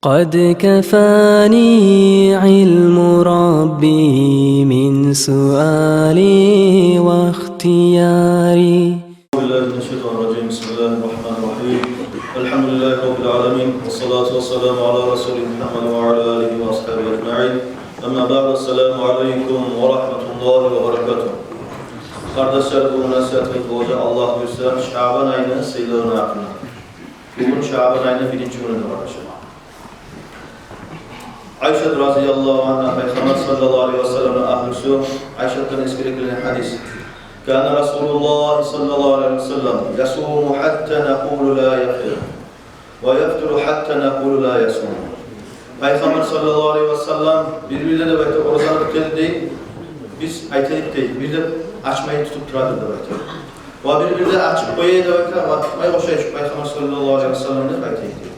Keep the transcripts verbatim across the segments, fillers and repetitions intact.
قد كفاني علم ربي من سؤالي واختياري. أعوذ بالله من الشيطان الرجيم. بسم الله الرحمن الرحيم. الحمد لله رب العالمين، والصلاة والسلام على رسوله محمد وعلى آله وأصحابه أجمعين. أما بعد، السلام عليكم ورحمة الله وبركاته. Къардашлар, бугюн насигьатыбыз болажакъ, Аллагь буюрса, Шабан айны сыйлылыгъыны гьакъында. Бугюн Шабан айны биринчи гюню, къардашлар. Айшат разияллагьу ангьа, Пайхаммар саллаллагьу алайгьи васалламны агьлюсю, Айшатдан эсгерилген гьадис. كان رسول الله صلى الله عليه وسلم يصوم حتى نقول لا يفطر، ويفطر حتى نقول لا يصوم. Пайхаммар саллаллагьу алайгьи васаллам бир-бирде, деп айта, оразаны тутар эди дей, биз айта эдик дей, бир де ачмай тутуп тура эди, деп айта. Ва бир-бирде ачып къоя эди, деп айта, ва тутмай къоша эди Пайхаммар саллаллагьу алайгьи васаллам, деп айта эди.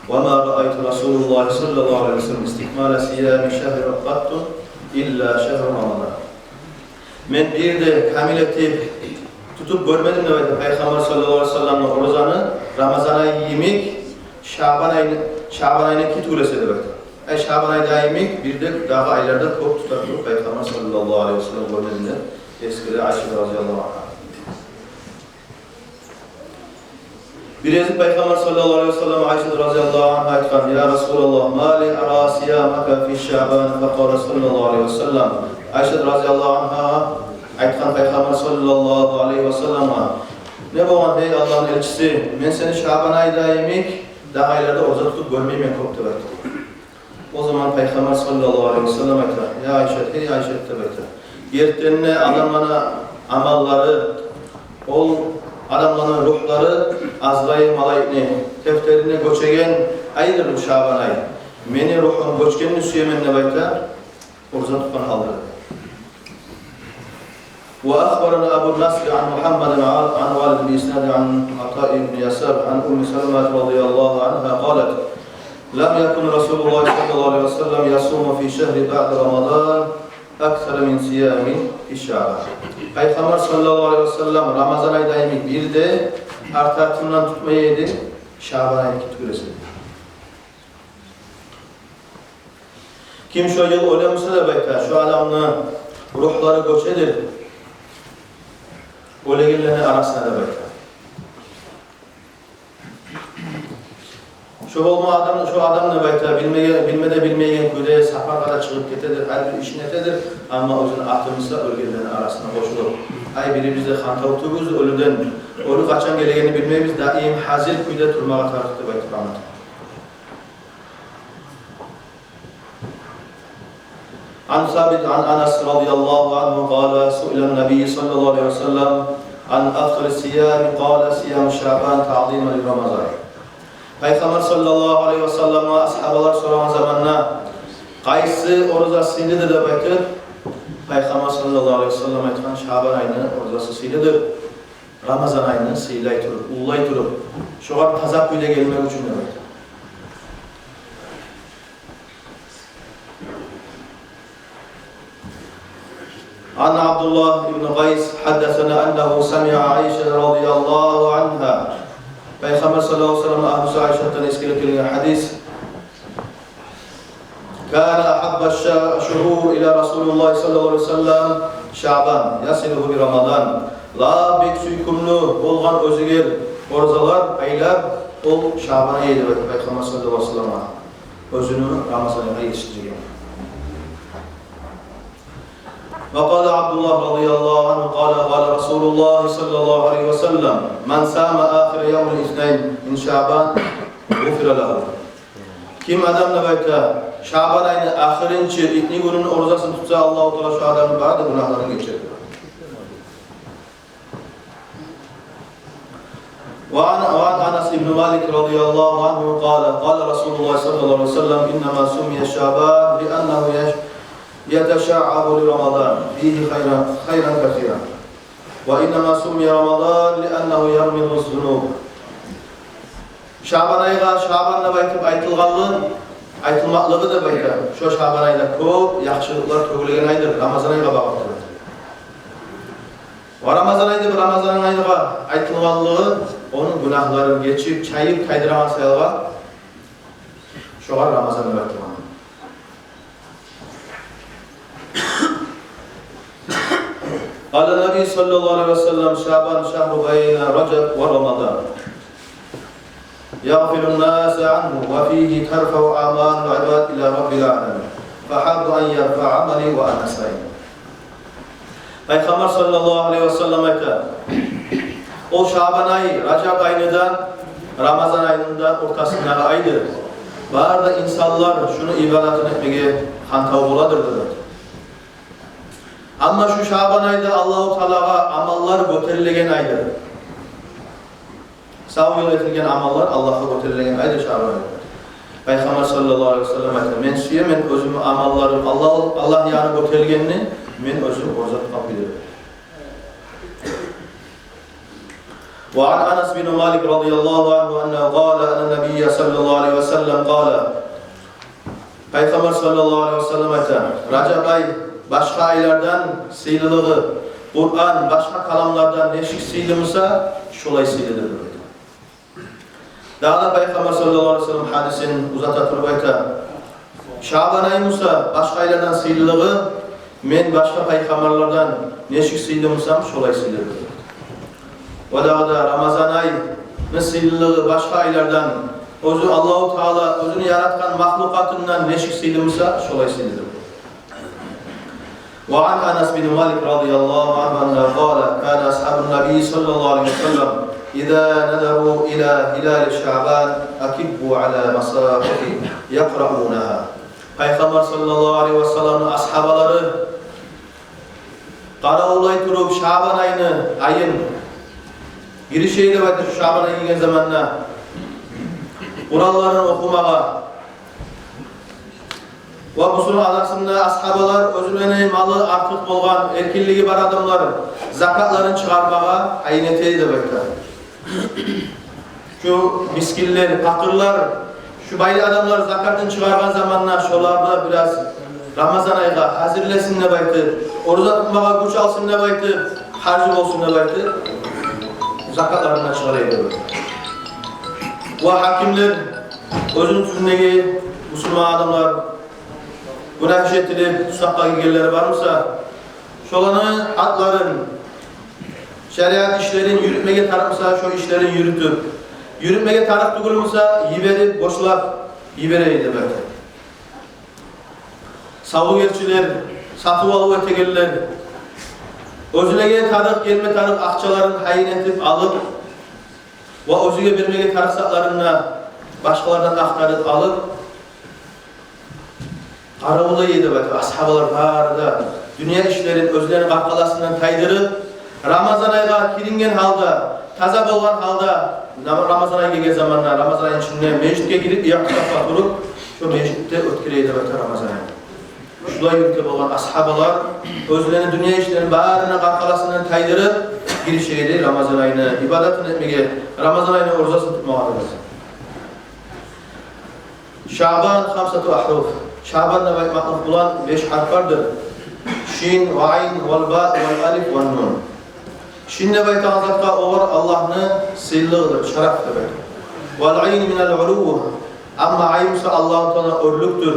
وما رأيت رسول الله صلى الله عليه وسلم استكمال صيام شهر قط إلا شهر رمضان. Мен бир де камил этип тутуп гёрмедим, деп айта, Пайхаммар саллаллагьу алайгьи васалламны оразаны Рамазан ай йимик, Шабан айны, Шабан айныки тюгюл эсе, деп айта. Ай, Шабан айда йимик бир де дагъы айларда кёп тутуп тура эди Пайхаммар саллаллагьу алайгьи васаллам, гёрмедим, деп эсгере Айшат разияллагьу ангьа. Бир гезик Пайхаммар саллаллагьу алайгьи васаллам Айшат разияллагьу ангьагъа айтгъан: يا رسول الله، ما لي أرى صيامك في شعبان؟ فقال صلى الله عليه وسلم. Айшат разияллагьу ангьагъа айтгъан Пайхаммар саллаллагьу алайгьи васалламгъа: «Не болгъан, гьей Аллагьны элчиси, мен сени Шабан айда йимик дагъы айларда ораза тутуп гёрмеймен кёп», — деп айтгъан. О заман Пайхаммар саллаллагьу алайгьи васаллам айта: «Я Айшат, гьей Айшат, — деп айта, — гертиден де адамланы амаллары, ол адамланы ругьлары Азрайыл малайикни тефтерине гёчеген айдыр бу Шабан ай. Мени ругьум гёчгенни сюемен», — деп айта, ораза тутгъан гьалда. وأخبرنا أبو النصر عن محمد عن والد بإسناد عن عطاء بن يسار عن أم سلمة رضي الله عنها قالت: لم يكن رسول الله صلى الله عليه وسلم يصوم في شهر بعد رمضان أكثر من صيامه في شعبان. Пайхаммар саллаллагьу алайгьи васаллам Рамазан айда йимик бир де артындан тутмай эди Шабан айны тюгюл эсе. Ким шо йыл оьле буса, деп айта, шо адамны ругьлары гёчедир оьлегенлени арасына, деп айта. Шо болма адам, шо адам, деп айта, билмеге, билме де билмейген кюйде сапаргъа да чыгъып гетедир, гьар бир ишин этедир, амма оьзюню аты буса оьлегенлени арасына къошулуп. Ай, бирибиз де хантав тюгюлбюз оьлюден, оьлю къачан гелегенин билмейбиз, даим гьазир кюйде турмагъа тарыкъ, деп айтып англата. عن ثابت عن أنس رضي الله عنه قال: سئل النبي صلى الله عليه وسلم عن أفضل الصيام، قال: صيام شعبان تعظيما لرمضان. Пайхаммар саллаллагьу алайгьи васалламгъа асгьабалар сорагъан заманда, къайсы ораза сыйлыдыр деп айтып, Пайхаммар саллаллагьу алайгьи васаллам айтгъан: Шабан айны оразасы сыйлыдыр. Рамазан айны сыйлай туруп, уллулай туруп, шогъар таза кюйде гелмек учун, деп айта. عن عبد الله بن قيس حدثنا أنه سمع عائشة رضي الله عنها. Пайхаммар саллаллагьу алайгьи васаллам агьлюсю Айшатдан эсгерилген гьадис. كان أحب الش-، الشهور إلى رسول الله صلى الله عليه وسلم شعبان يصله برمضان. Лап бек сюйкюмлю болгъан оьзюне оразалар, айлар, ол Шабан ай эди, деп айта, Пайхаммар саллаллагьу алайгьи васалламгъа, оьзюню Рамазан айгъа етишдирген. وقال عبد الله رضي الله عنه قال: قال رسول الله صلى الله عليه وسلم: من صام آخر يوم الاثنين من شعبان غفر له. Ким адам, деп айта, Шабан айны ахырынчы итни гюнюню оразасын тутса, Аллагьу Таала шо адамны бары да гюнагьларын гечерир. وعن، وعن أنس بن مالك رضي الله عنه قال: قال رسول الله صلى الله عليه وسلم: إنما سمي شعبان لأنه يش-، يتشعب لرمضان فيه خيرا، خيرا كثيرا. وإنما سمي رمضان لأنه يرمض الذنوب. Шабан айгъа Шабан деп айтып айтылгъанлыгъы, айтылмакълыгъы, деп айта, шо Шабан айда кёп яхшылыкълар тёгюлген айдыр, Рамазан айгъа багъып, деп айта. Ва Рамазан ай деп Рамазан айгъа айтылгъанлыгъы, ону гюнагьларын гечип, чайып тайдырагъан саялы, Шогъар Рамазан деп айтылгъан. قال النبي صلى الله عليه وسلم: شعبان شهر بين رجب ورمضان يغفل الناس عنه وفيه ترفع أعمال العباد إلى رب العالمين، فأحب أن يرفع عملي وأنا صائم. Пайхаммар саллаллагьу алайгьи ва саллам айта: «Ол Шаъбан ай Ражаб айны да, Рамазан айны да ортасындагъы айдыр. Бары да инсанлар шуну ибадатын этмеге хантав боладыр», — деди. Амма шу Шаъбан айда Аллагьу Таалагъа амаллар гётерилеген айдыр. Сав ёл этилген амаллар Аллагьгъа гётерилеген айдыр Шаъбан айда. Пайхаммар саллаллагьу алайгьи ва саллам айта: «Мен сюемен оьзюмню амалларым Аллагь, Аллагь ягъына гётерилгенни, мен оьзюм ораза тутмакъ билимен». وعن أنس بن مالك رضي الله عنه أنه قال أن النبي صلى الله عليه وسلم قال. Пайхаммар саллаллагьу алайгьи ва саллам айта: «Ражаб ай башгъа айлардан сыйлылыгъы Къуран башгъа каламлардан нечик сыйлы буса, шолай сыйлыдыр», — деп айта. Дагъы да Пайхаммар саллаллагьу алайгьи ва саллам гьадисин узата туруп айта: «Шаъбан ай буса башгъа айлардан сыйлылыгъы, мен башгъа пайхаммарлардан нечик сыйлы бусам, шолай сыйлыдыр». Ва дагъы да Рамазан айны сыйлылыгъы башгъа айлардан, оьзю Аллагьу Таала оьзюню яратгъан махлукъатындан нечик сыйлы буса, шолай сыйлыдыр. وعن أنس بن مالك رضي الله عنه أنه قال: كان أصحاب النبي صلى الله عليه وسلم إذا نظروا إلى هلال شعبان أكبوا على مصاحف يقرؤونها. Пайхаммар саллаллагьу алайгьи ва салламны асгьабалары къаравуллай туруп Шаъбан айны, айын гирише эди деп айта, шу Шаъбан ай гелген заманда Къуранларын охумагъа. Ва бусурман арасында асгьабалар оьзлени малы артыкъ болгъан, эркинлиги бар адамлар закатларын чыгъармагъа гьайын эте эди деп айта. Шу мискинлер, пакъырлар, шу байлы адамлар закатын чыгъаргъан заманда шолар да бираз Рамазан айгъа гьазирлесин деп айтып, ораза тутмагъа гюч алсын деп айтып, харжы болсун деп айтып, закатларын да чыгъара эди деп айта. Ва гьакимлер, оьзюню тюзюндеги бусурман адамлар гюнагь иш этилип тутакъгъа гиргенлери бар буса, шоланы атларын, шариат ишлерин юрютмеге тарыкъ буса, шо ишлерин юрютюп, юрютмеге тарыкъ тюгюл буса, йиберип, бошлап йибере эди деп айта. Савдюгерчилер, сатыв-алыв этегенлер, оьзлеге тарыкъ, гелме тарыкъ акъчаларын гьайын этип алып, ва оьзюне бермеге тарыкъ затларын да башгъалардан ахтарып алып, къаравуллай эди деп айта асгьабалар бары да, дюнья ишлерин оьзлени къаркъарасындан тайдырып, Рамазан айгъа киринген гьалда, таза болгъан гьалда, Рамазан ай гелген заманда, Рамазан айны ичинде межитге гирип, иътикафгъа туруп, шо межитде оьтгере эди деп айта Рамазан айны. Шулай юрте болгъан асгьабалар оьзлени дюнья ишлерин барын да къаркъарасындан тайдырып, гирише эди Рамазан айны ибадатын этмеге, Рамазан айны оразасын тутмагъа деп айта. Шаъбан хамсату агьруф. Шаъбан деп айтмакълыкъ булан беш гьарп бардыр. Шин, ва айн, вал ба, вал алиф, ван нун. Шин деп айтагъан затгъа огъар Аллагьны сыйлылыгъыдыр, шараф деп айта. Вал айн минал улув. Амма айн буса Аллагьу Таала оьрлюкдюр.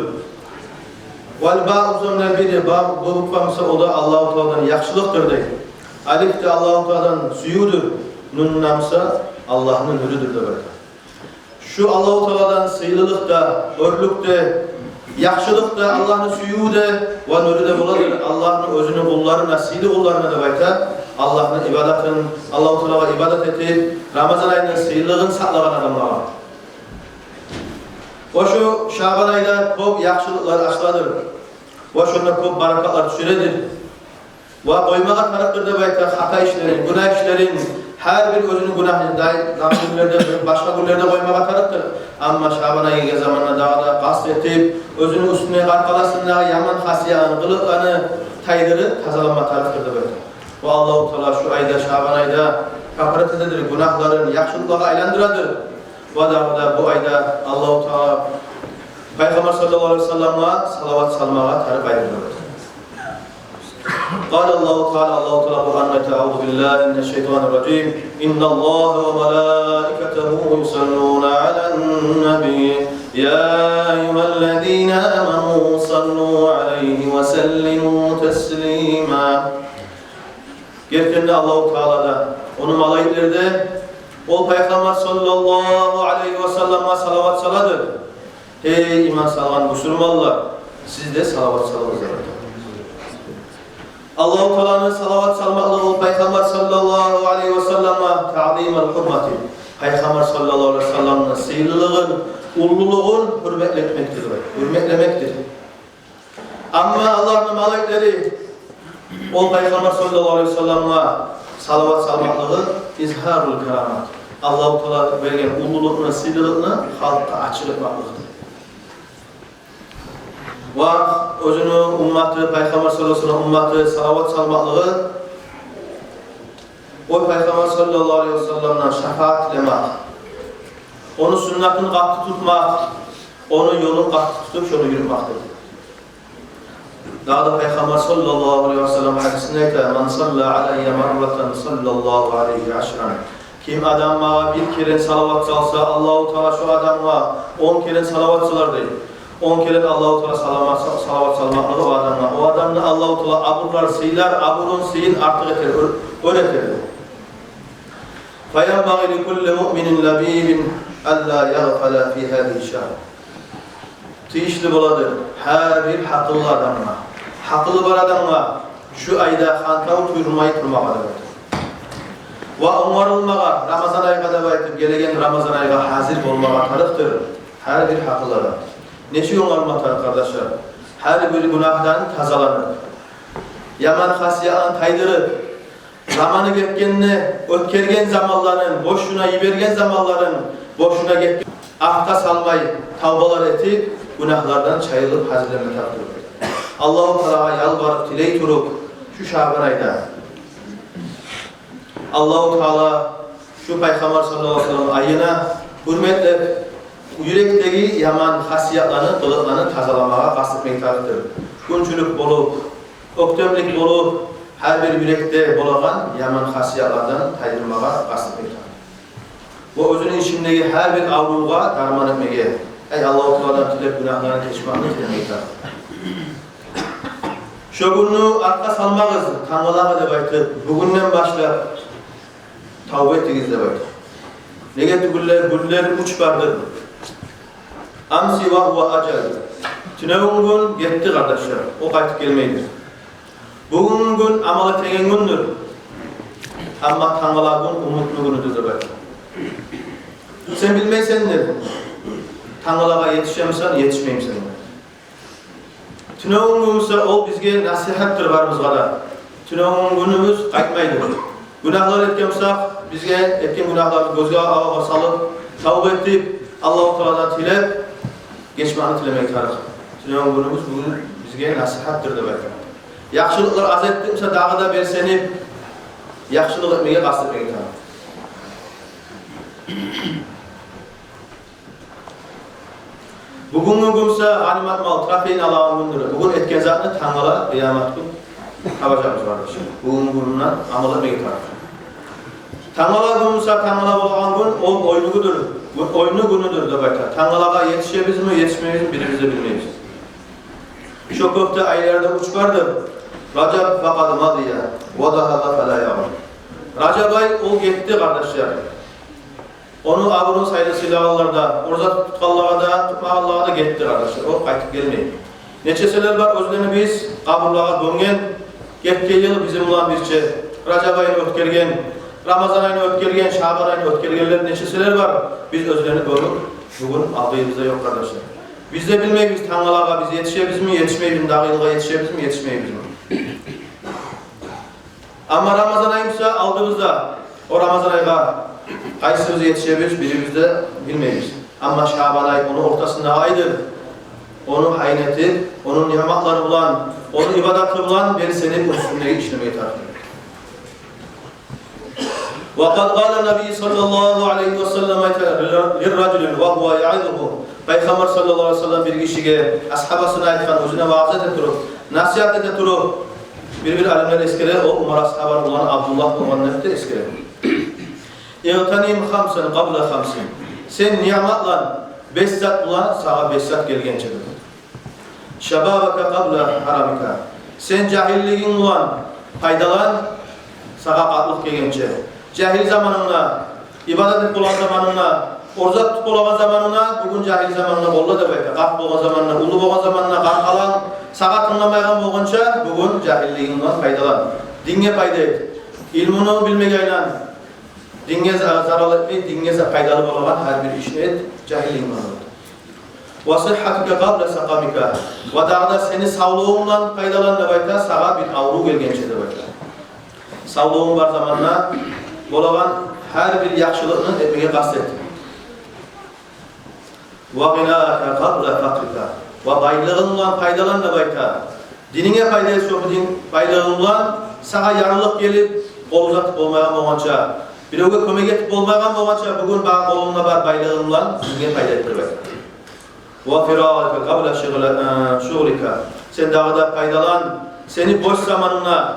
Вал ба буса, муна бир ба, бу буква буса, о да Аллагьу Тааладан яхшылыкъдыр дей. Алиф де Аллагьу Тааладан сюювдюр. Нун буса Аллагьны нюрюдюр деп айта. Шу Аллагьу Тааладан сыйлылыкъ да, оьрлюк де, яхшылыкъ да, Аллагьны сююв де ва нюрю де боладыр Аллагьны оьзюню къулларына, сыйлы къулларына деп айта. Аллагьны ибадатын, Аллагьу Таалагъа ибадат этип, Рамазан айны сыйлылыгъын сакълагъан адамлагъа. Ва шу Шаъбан айда кёп яхшылыкълар ачыладыр. Ва шонда кёп баракатлар тюшер эди. Ва къоймагъа тарыкъдыр деп айта хата ишлерин, гюнагь ишлерин, гьар бир оьзюню гюнагьын дай-, дагъы гюнлерде, башгъа гюнлерде къоймагъа тарыкъдыр. Амма Шаъбан ай гелген заманда дагъы да къаст этип, оьзюню уьстюне, къаркъарасындагъы яман хасияны, къылыкъланы тайдырып, тазаланма тарыкъдыр деп айта. Ва Аллагьу Таала шу айда, Шаъбан айда кафарат этедир, гюнагьларын яхшылыкълагъа айландырадыр. Ва дагъы да бу айда Аллагьу Таала Пайхаммар саллаллагьу алайгьи ва салламгъа салават салмагъа тарыкъ айдыр. قال الله تعالى, Аллагьу Таала Къуранда айта: أعوذ بالله من الشيطان الرجيم. إن الله وملائكته يصلون على النبي. يا أيها الذين آمنوا صلوا عليه وسلموا تسليما. Гертиден де, Аллагьу Таала да, ону малайиклери де ол Пайхаммар саллаллагьу алайгьи васалламгъа салават саладыр. Гьей иман салгъан бусурманлар, сиз де салават салыгъыз, деп айта. Аллагьу Тааланы салават салмакълыгъы ол Пайхаммар саллаллагьу алайгьи васалламгъа تعظيم الحرمة, Пайхаммар саллаллагьу алайгьи васалламны сыйлылыгъын, уллулугъун гьюрметлемекдир, гьюрметлемекдир. Амма Аллагьны малайиклери ол Пайхаммар саллаллагьу алайгьи васалламгъа салават салмакълыгъы إظهار الكرامة, Аллагьу Таала берген уллулукъну, сыйлылыкъны халкъгъа ачыкъ этмакълыкъдыр. Ва оьзюню умматы, Пайхаммар саллаллагьу алайгьи васаллам умматы салават салмакълыгъы о Пайхаммар саллаллагьу алайгьи васалламдан шафаат тилемек, ону суннатын къатты тутмакъ, ону ёлун къатты тутуп, шону юрютмекдир. Дагъы да Пайхаммар саллаллагьу алайгьи васаллам гьадисинде айта: من صلى علي مرة صلى الله عليه عشرا. Ким адам магъа бир керен салават салса, Аллагьу Таала шо адамгъа он керен салават салар, дей. Он керен Аллагьу Таала салама-, са-, салават салмакълыгъы о адамгъа. О адамны Аллагьу Таала абурлар, сыйлар, абурун, сыйын артыкъ этер, оьр-, оьр этер. فينبغي لكل مؤمن لبيب ألا يغفل في هذه الشهر. Тийишли боладыр гьар бир гьакъыллы адамгъа, гьакъылы бар адамгъа шу айда хантав тюйюлмей турмагъа, деп айта. Ва онгарылмагъа Рамазан айгъа, деп айтып, гелеген Рамазан айгъа гьазир болмагъа тарыкъдыр гьар бир гьакъыллы адам. Нечик онгарылма тарыкъ, къардашлар? Гьар бир гюнагьдан тазаланып, яман хасиятланы тайдырып, заманы гетгенде, оьтгерген заманларын, бошуна йиберген заманларын, бошуна гетген, артгъа салмай, тавбалар этип, гюнагьлардан чайылып, гьазирленме тарыкъдыр. Аллагьу Таалагъа ялбарып, тилей туруп, шу Шабан айда Аллагьу Таала шу Пайхаммар саллаллагьу алайгьи васаллам айына гьюрметлеп, юрекдеги яман хасиятланы, къылыкъланы тазаламагъа къаст этмеге тарыкъдыр. Гюнчюлюк болуп, оьктемлик болуп, гьар бир юрекде болагъан яман хасиятлардан тайдырмагъа къаст этмеге тарыкъ. Ва оьзюню ичиндеги гьар бир аврувгъа дарман этмеге, ай, Аллагьу Тааладан тилеп, гюнагьларын гечмекни тилемеге тарыкъ. Шо гюнню артгъа салмагъыз, тангалагъа, деп айтып, бугюнден башлап тавба этигиз, деп айтып. Неге тюгюл де, гюнлер уьч бардыр. أمس وهو أجل. Тюнегюн гюн гетди, къардашлар, о къайтып гелмейди. Бугюн гюн амал этеген гюндюр. Амма тангала гюн умутну гюнюдюр, деп айта. Сен билмейсен де, тангалагъа етишемисен, етишмеймисен. Тюнегюн гюн буса, ол бизге насигьатдыр барыбызгъа да. Тюнегюн гюнюбюз къайтмайды. Гюнагьлар этген бусакъ, бизге этген гюнагьларыбызны гёз алгъа салып, тавба этип, Аллагьу Тааладан тилеп, гечмекни тилемеге тарыкъ. Тюнегюн гюнюбюз бугюн бизге насигьатдыр, деп айта. Яхшылыкълар аз этдик буса, дагъы да белсенип, яхшылыкъ этмеге къаст этмеге тарыкъ. Бугюнгю гюн буса гъанимат мал, трофейни алагъан гюндюр. Бугюн этген затны тангала, къыямат гюн табажакъбыз, къардашлар. Бугюнгю гюн булан амал этмеге тарыкъ. Тангала гюн буса, тангала болагъан гюн, ол ойну гюнюдюр, ойну гюнюдюр, деп айта. Тангалагъа етишебизми, етишмейбизми, бирибиз де билмейбиз. Шо кёкде айларда уьч бардыр. رجب فقد مضى وذهب فلا يعود. Ражаб ай, ол гетди, къардашлар. Ону абурун сайлы-сыйлагъанлагъа да, ораза тутгъанлагъа да, тутмагъанлагъа да гетди, къардашлар. О къайтып гелмей. Нечеселер бар, оьзлени биз къабурлагъа гёмген, гетген йыл бизин булан бирче Ражаб айны оьтгерген, Рамазан айны оьтгерген, Шабан айны оьтгергенлер нечеселер бар, биз оьзлени гёмюп, бугюн алдыбызда ёкъ, къардашлар. Биз де билмейбиз, тангалагъа биз етишебизми, етишмейбизми, дагъы йылгъа етишебизми, етишмейбизми. Амма Рамазан ай буса алдыбызда. О Рамазан айгъа къайсыбыз етишебиз, бирибиз де билмейбиз. Амма Шабан ай ону ортасындагъы айдыр. Ону гьайын этип, ону ниъматлары булан, ону ибадаты булан белсенип, уьстюндеги ишлемеге тарыкъ. وقد قال النبي صلى الله عليه وسلم لرجل وهو يعظه. Пайхаммар саллаллагьу алайгьи васаллам бир гишиге, асгьабасына айтгъан, оьзюне ваъза эте туруп, насигьат эте туруп, бир-бир алимлер эсгере, о Умар асгьабаны уланы Абдуллагь болгъан деп де эсгере. اغتنم خمسا قبل خمس. Сен ниъматлар Беш зат булан сагъа беш зат гелгенче. Шабабака къабла гьарамика. Сен жагьиллигинг булан пайдалан, сагъа къартлыкъ гелгенче. Жагьил заманынгда, ибадат этип болагъан заманынгда, ораза тутуп болагъан заманынгда, бугюн жагьил заманынгда болду деп айта. Къарт болгъан заманынгда, уллу болгъан заманынгда, къаркъаранг сагъа тынгламайгъан болгъанча, бугюн жагьиллигинг булан пайдалан. Динге пайда эт. Илмуну билмеге айлан. Динге за-, зарал этмей, динге за-, пайдалы болагъан гьар бир ишни эт, жагьиллигинг булан. Ва сигьгьатика къабла сакъамика. Ва дагъы да сени савлугъунг булан пайдалан деп айта, сагъа бир аврув гелгенче деп айта. Савлугъунг бар заманда болагъан гьар бир яхшылыкъны этмеге къаст эт. Ва гъинака къабла факърика. Ва байлыгъынг булан пайдалан деп айта. Дининге пайда эт шо дин байлыгъынг булан, сагъа ярлылыкъ гелип, къол узатып болмайгъан болгъанча, биревге кёмек этип болмайгъан болгъанча, бугюн бар къолунгда бар байлыгъынг булан динге пайда эт деп айта. Ва фирагъака къабла шугъла-, э, шугълика. Сен дагъы да пайдалан сени бош заманынгда,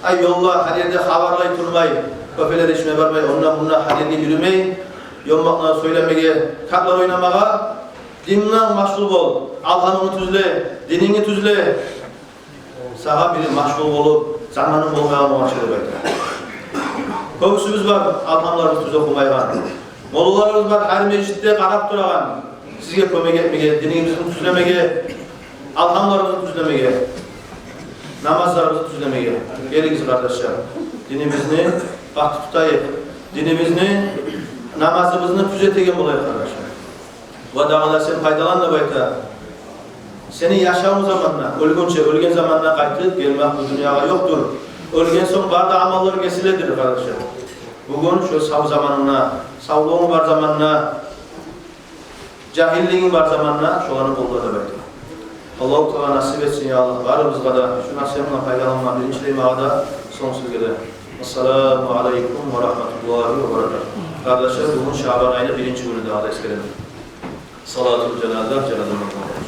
ай, ёлда, гьар ерде хабарлай турмай, кафелер ичине бармай, онда-мунда гьар ерге юрюмей, ёммакълар сёйлемеге, картлар ойнамагъа, дин булан машгъул бол, алгьамынгны тюзле, динингни тюзле. Сагъа бир машгъул болуп, заманынг болмайгъан болгъанча деп айта. Кёбюсюбюз бар, алгьамларыбыз тюз охумайгъан. Моллаларыбыз бар, гьар межитде къарап турагъан. Сизге кёмек этмеге, динибизни тюзлемеге, алгьамларыбызны тюзлемеге, намазларыбызны тюзлемеге. Гелигиз, къардашлар, динибизни къатты тутайыкъ. Динибизни, намазыбызны тюз этеген болайыкъ, къардашлар. Ва дагъы да сен пайдалан деп айта. Сени яшавунг заманда, оьлгюнче, оьлген заманда къайтып гелмек бу дюньягъа ёкъдур. Оьлген сонг бары да амаллар гесиледир, къардашлар. Бугюн шо сав заманынгда, савлугъунг бар заманда, жагьиллигинг бар заманда шоланы къолла деп айта. Аллагьу Таала насип этсин, я Аллагь, барыбызгъа да шу насигьатдан пайдаланма, биринчилей магъа да, сонг сизге де. Ассаламу алейкум ва рагьматуллагьи ва баракатугь. Къардашлар, бугюн Шабан айны биринчи гюню, дагъы да эсгеремен. Салатул жаназа, жаназа намазы.